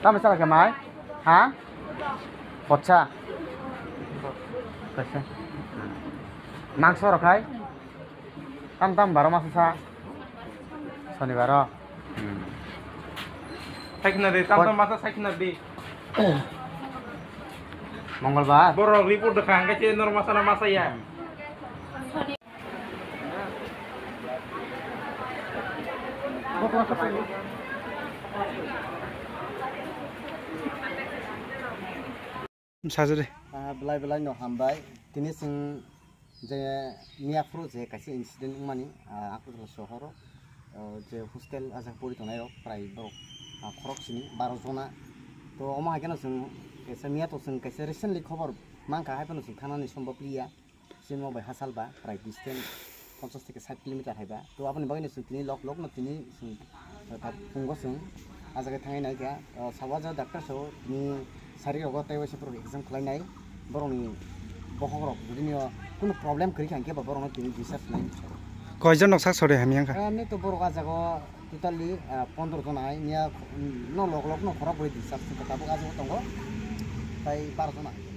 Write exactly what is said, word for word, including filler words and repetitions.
Tamo sala khe mai? Ha? Potsa. Kaisa. Mangso rok hai? Tam tam baro masa sa. Sonibaro. Hmm. Saikna de, tam tam masa saikna de. Mongolbar. Borok report dekha, hingke che nor masa na masa ya. Sajadi. Ah, belai belai no hambai. Tini sing je miya phuru je kaisa incident wngmani, ah, Agartala sohoro, ah, je hostel ajak pori tongnai rok prai borok, ah, khorok sini baro jona. To omo hai kheno chwng kaisa miya to chwng kaisa recently khobor mankha, hai phano chwng thanani sombob liya. Chini nok bai ha salba prai distance ponchash theke sait kilometer hai ba. To aboni bagwi no chwng tini lok lok no tini chwng, ah, ta phungo chwng ah jaga thangwi naikha. Ah, sabo ah jaga doctor sabo tini sari rogo tei waisa borok exam khlai nai. Borokni bokhok rok jodi no kunu problem kwrwi kha hwnkhe ba borok no tini discharge nai. Koijon nok sak sori hamya wngkha? Ah, nini to borok ah jaga o totally, ah, pondro jon hai miya, mm, no lok lok no khorok bwrwi discharge wngkha, tabuk ah jaga o tongo tai baro jon hai.